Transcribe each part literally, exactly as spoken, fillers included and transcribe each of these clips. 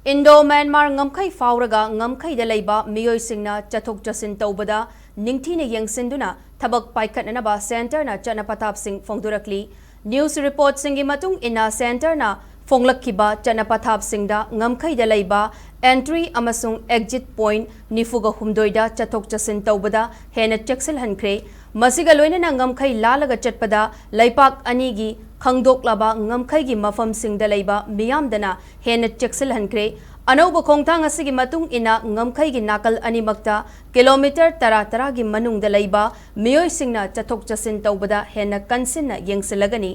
Indo Myanmar ꯉꯝꯈꯩ ꯐꯥꯎꯔꯒ ꯉꯝꯈꯩꯗ ꯂꯩꯕ ꯃꯤꯑꯣꯏꯁꯤꯡꯅ ꯆꯠꯊꯣꯛ ꯆꯠꯁꯤꯟ ꯇꯧꯕꯗ ꯅꯤꯡꯊꯤꯅ ꯌꯦꯡꯁꯤꯟꯗꯨꯅ ꯊꯕꯛ ꯄꯥꯏꯈꯠꯅꯅꯕ ꯁꯦꯟꯇꯔꯅ ꯆꯠꯅ ꯄꯊꯥꯞꯁꯤꯡ ꯐꯣꯡꯗꯣꯔꯛꯂꯤ꯫ ꯅ꯭ꯌꯨꯁ ꯔꯤꯄꯣꯔꯠꯁꯤꯡꯒꯤ ꯃꯇꯨꯡ ꯏꯟꯅ ꯁꯦꯟꯇꯔꯅ ꯐꯣꯡꯂꯛꯈꯤꯕ ꯆꯠꯅ ꯄꯊꯥꯞꯁꯤꯡꯗ ꯉꯝꯈꯩꯗ ꯂꯩꯕ entry ꯑꯃꯁꯨꯡ exit point ꯅꯤꯐꯨꯒ ꯍꯨꯝꯗꯣꯏꯗ ꯆꯠꯊꯣꯛ ꯆꯠꯁꯤꯟ ꯇꯧꯕꯗ ꯍꯦꯟꯅ ꯆꯦꯛꯁꯤꯜꯍꯟꯈ꯭ꯔꯦ꯫ ꯃꯁꯤꯒ ꯂꯣꯏꯅꯅ ꯉꯝꯈꯩ ꯂꯥꯜꯂꯒ ꯆꯠꯄꯗ ꯂꯩꯄꯥꯛ ꯑꯅꯤꯒꯤ ꯈꯪꯗꯣꯛꯂꯕ ꯉꯝꯈꯩꯒꯤ ꯃꯐꯝꯁꯤꯡꯗ ꯂꯩꯕ ꯃꯤꯌꯥꯝꯗꯅ ꯍꯦꯟꯅ ꯆꯦꯛꯁꯤꯜꯍꯟꯈ꯭ꯔꯦ꯫ ꯑꯅꯧꯕ ꯈꯣꯡꯊꯥꯡ ꯑꯁꯤꯒꯤ ꯃꯇꯨꯡ ꯏꯟꯅ ꯉꯝꯈꯩꯒꯤ ꯅꯥꯀꯜ ꯑꯅꯤꯃꯛꯇ ꯀꯤꯂꯣꯃꯤꯇꯔ ꯇꯔꯥ ꯇꯔꯥꯒꯤ ꯃꯅꯨꯡꯗ ꯂꯩꯕ ꯃꯤꯑꯣꯏꯁꯤꯡꯅ ꯆꯠꯊꯣꯛ ꯆꯠꯁꯤꯟ ꯇꯧꯕꯗ ꯍꯦꯟꯅ ꯀꯟꯁꯤꯟꯅ ꯌꯦꯡꯁꯤꯜꯂꯒꯅꯤ꯫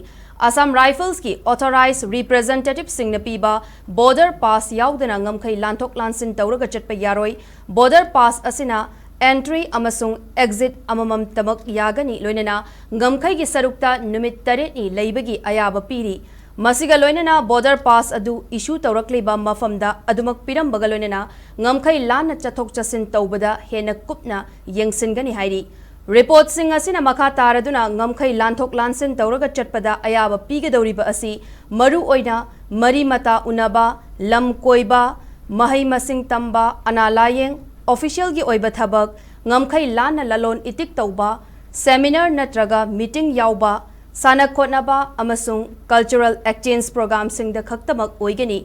ꯑꯁꯥꯝ ꯔꯥꯏꯐꯜꯁꯀꯤ authorised representativeꯁꯤꯡꯅ ꯄꯤꯕ border pass ꯌꯥꯎꯗꯅ ꯉꯝꯈꯩ ꯂꯥꯟꯊꯣꯛ ꯂꯥꯟꯁꯤꯟ ꯇꯧꯔꯒ ꯆꯠꯄ ꯌꯥꯔꯣꯏ꯫ Border pass ꯑꯁꯤꯅ entry ꯑꯃꯁꯨꯡ exit ꯑꯃꯃꯝꯇꯃꯛ ꯌꯥꯒꯅꯤ, ꯂꯣꯏꯅꯅ ꯉꯝꯈꯩꯒꯤ ꯁꯔꯨꯛꯇ ꯅꯨꯃꯤꯠ ꯇꯔꯦꯠꯅꯤ ꯂꯩꯕꯒꯤ ꯑꯌꯥꯕ ꯄꯤꯔꯤ꯫ ꯃꯁꯤꯒ ꯂꯣꯏꯅꯅ border pass ꯑꯗꯨ issue ꯇꯧꯔꯛꯂꯤꯕ ꯃꯐꯝꯗ ꯑꯗꯨꯃꯛ ꯄꯤꯔꯝꯕꯒ ꯂꯣꯏꯅꯅ ꯉꯝꯈꯩ ꯂꯥꯟꯅ ꯆꯠꯊꯣꯛ ꯆꯠꯁꯤꯟ ꯇꯧꯕꯗ ꯍꯦꯟꯅ ꯀꯨꯞꯅ ꯌꯦꯡꯁꯤꯟꯒꯅꯤ ꯍꯥꯏꯔꯤ꯫ ꯔꯤꯄꯣꯔꯠꯁꯤꯡ ꯑꯁꯤꯅ ꯃꯈꯥ ꯇꯥꯔꯗꯨꯅ ꯉꯝꯈꯩ ꯂꯥꯟꯊꯣꯛ ꯂꯥꯟꯁꯤꯟ ꯇꯧꯔꯒ ꯆꯠꯄꯗ ꯑꯌꯥꯕ ꯄꯤꯒꯗꯧꯔꯤꯕ ꯑꯁꯤ ꯃꯔꯨꯑꯣꯏꯅ ꯃꯔꯤ ꯃꯇꯥ ꯎꯅꯕ, ꯂꯝ ꯀꯣꯏꯕ, ꯃꯍꯩ ꯃꯁꯤꯡ ꯇꯝꯕ, ꯑꯅꯥ ꯂꯥꯌꯦꯡ, officialꯒꯤ ꯑꯣꯏꯕ ꯊꯕꯛ, ꯉꯝꯈꯩ ꯂꯥꯟꯅ ꯂꯂꯣꯟ ꯏꯇꯤꯛ ꯇꯧꯕ, seminar ꯅꯠꯇ꯭ꯔꯒ meeting ꯌꯥꯎꯕ, ꯁꯥꯟꯅ ꯈꯣꯠꯅꯕ ꯑꯃꯁꯨꯡ cultural exchange programꯁꯤꯡꯗ ꯈꯛꯇꯃꯛ ꯑꯣꯏꯒꯅꯤ꯫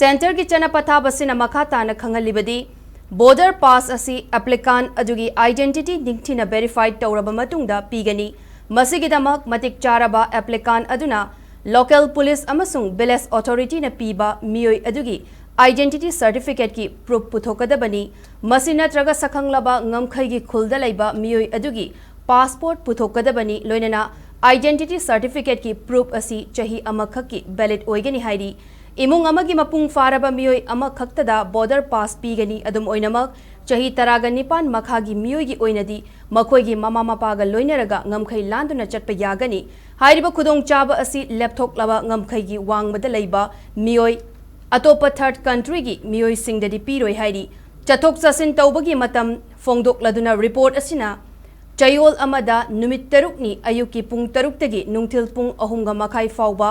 ꯁꯦꯟꯇꯔꯒꯤ ꯆꯠꯅ ꯄꯊꯥꯞ ꯑꯁꯤꯅ ꯃꯈꯥ ꯇꯥꯅ ꯈꯪꯍꯜꯂꯤꯕꯗꯤ, border pass ꯑꯁꯤ applicant ꯑꯗꯨꯒꯤ identity ꯅꯤꯡꯊꯤꯅ verify ꯇꯧꯔꯕ ꯃꯇꯨꯡꯗ ꯄꯤꯒꯅꯤ꯫ ꯃꯁꯤꯒꯤꯗꯃꯛ ꯃꯇꯤꯛ ꯆꯥꯔꯕ applicant ꯑꯗꯨꯅ local police ꯑꯃꯁꯨꯡ village authorityꯅ ꯄꯤꯕ ꯃꯤꯑꯣꯏ ꯑꯗꯨꯒꯤ identity certificateꯀꯤ proof ꯄꯨꯊꯣꯛꯀꯗꯕꯅꯤ꯫ ꯃꯁꯤ ꯅꯠꯇ꯭ꯔꯒ ꯁꯛꯈꯪꯂꯕ ꯉꯝꯈꯩꯒꯤ ꯈꯨꯜꯗ ꯂꯩꯕ ꯃꯤꯑꯣꯏ ꯑꯗꯨꯒꯤ passport ꯄꯨꯊꯣꯛꯀꯗꯕꯅꯤ, ꯂꯣꯏꯅꯅ identity certificateꯀꯤ proof ꯑꯁꯤ ꯆꯍꯤ ꯑꯃꯈꯛꯀꯤ valid ꯑꯣꯏꯒꯅꯤ ꯍꯥꯏꯔꯤ꯫ ꯏꯃꯨꯡ ꯑꯃꯒꯤ ꯃꯄꯨꯡ ꯐꯥꯔꯕ ꯃꯤꯑꯣꯏ ꯑꯃꯈꯛꯇꯗ border pass ꯄꯤꯒꯅꯤ꯫ ꯑꯗꯨꯝ ꯑꯣꯏꯅꯃꯛ, ꯆꯍꯤ ꯇꯔꯥꯒ ꯅꯤꯄꯥꯟ ꯃꯈꯥꯒꯤ ꯃꯤꯑꯣꯏꯒꯤ ꯑꯣꯏꯅꯗꯤ ꯃꯈꯣꯏꯒꯤ ꯃꯃꯥ ꯃꯄꯥꯒ ꯂꯣꯏꯅꯔꯒ ꯉꯝꯈꯩ ꯂꯥꯟꯗꯨꯅ ꯆꯠꯄ ꯌꯥꯒꯅꯤ꯫ ꯍꯥꯏꯔꯤꯕ ꯈꯨꯗꯣꯡꯆꯥꯕ ꯑꯁꯤ ꯂꯦꯞꯊꯣꯛꯂꯕ ꯉꯝꯈꯩꯒꯤ ꯋꯥꯡꯃꯗ ꯂꯩꯕ ꯃꯤꯑꯣꯏ, ꯑꯇꯣꯞꯄ third countryꯒꯤ ꯃꯤꯑꯣꯏꯁꯤꯡꯗꯗꯤ ꯄꯤꯔꯣꯏ ꯍꯥꯏꯔꯤ꯫ ꯆꯠꯊꯣꯛ ꯆꯠꯁꯤꯟ ꯇꯧꯕꯒꯤ ꯃꯇꯝ ꯐꯣꯡꯗꯣꯛꯂꯗꯨꯅ ꯔꯤꯄꯣꯔꯠ ꯑꯁꯤꯅ ꯆꯌꯣꯜ ꯑꯃꯗ ꯅꯨꯃꯤꯠ ꯇꯔꯨꯛꯅꯤ, ꯑꯌꯨꯛꯀꯤ ꯄꯨꯡ ꯇꯔꯨꯛꯇꯒꯤ ꯅꯨꯡꯊꯤꯜ ꯄꯨꯡ ꯑꯍꯨꯝꯒ ꯃꯈꯥꯏ ꯐꯥꯎꯕ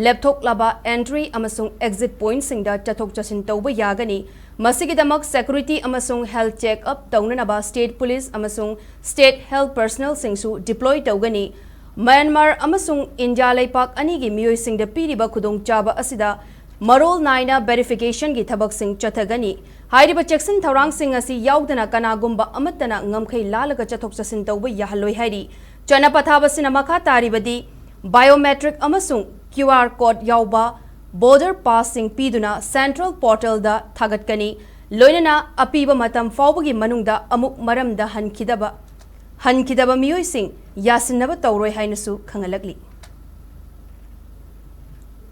ꯂꯦꯞꯊꯣꯛꯂꯕ entry ꯑꯃꯁꯨꯡ exit pointꯁꯤꯡꯗ ꯆꯠꯊꯣꯛ ꯆꯠꯁꯤꯟ ꯇꯧꯕ ꯌꯥꯒꯅꯤ꯫ ꯃꯁꯤꯒꯤꯗꯃꯛ security ꯑꯃꯁꯨꯡ health check up ꯇꯧꯅꯅꯕ state police ꯑꯃꯁꯨꯡ state health personnelꯁꯤꯡꯁꯨ deploy ꯇꯧꯒꯅꯤ꯫ ꯃ꯭ꯌꯥꯟꯃꯥꯔ ꯑꯃꯁꯨꯡ ꯏꯟꯗꯤꯌꯥ ꯂꯩꯄꯥꯛ ꯑꯅꯤꯒꯤ ꯃꯤꯑꯣꯏꯁꯤꯡꯗ ꯄꯤꯔꯤꯕ ꯈꯨꯗꯣꯡꯆꯥꯕ ꯑꯁꯤꯗ ꯃꯔꯣꯜ ꯅꯥꯏꯅ verificationꯒꯤ ꯊꯕꯛꯁꯤꯡ ꯆꯠꯊꯒꯅꯤ꯫ ꯍꯥꯏꯔꯤꯕ ꯆꯦꯛꯁꯤꯟ ꯊꯧꯔꯥꯡꯁꯤꯡ ꯑꯁꯤ ꯌꯥꯎꯗꯅ ꯀꯅꯥꯒꯨꯝꯕ ꯑꯃꯠꯇꯅ ꯉꯝꯈꯩ ꯂꯥꯜꯂꯒ ꯆꯠꯊꯣꯛ ꯆꯠꯁꯤꯟ ꯇꯧꯕ ꯌꯥꯍꯜꯂꯣꯏ ꯍꯥꯏꯔꯤ꯫ ꯆꯠꯅ ꯄꯊꯥꯞ ꯑꯁꯤꯅ ꯃꯈꯥ ꯇꯥꯔꯤꯕꯗꯤ biometric ꯑꯃꯁꯨꯡ QR code ꯌꯥꯎꯕ border passꯁꯤꯡ ꯄꯤꯗꯨꯅ central portalꯗ ꯊꯥꯒꯠꯀꯅꯤ꯫ ꯂꯣꯏꯅꯅ ꯑꯄꯤꯕ ꯃꯇꯝ ꯐꯥꯎꯕꯒꯤ ꯃꯅꯨꯡꯗ ꯑꯃꯨꯛ ꯃꯔꯝꯗ ꯍꯟꯈꯤꯗꯕ, ꯍꯟꯈꯤꯗꯕ ꯃꯤꯑꯣꯏꯁꯤꯡ ꯌꯥꯁꯤꯟꯅꯕ ꯇꯧꯔꯣꯏ ꯍꯥꯏꯅꯁꯨ ꯈꯪꯍꯜꯂꯛꯂꯤ꯫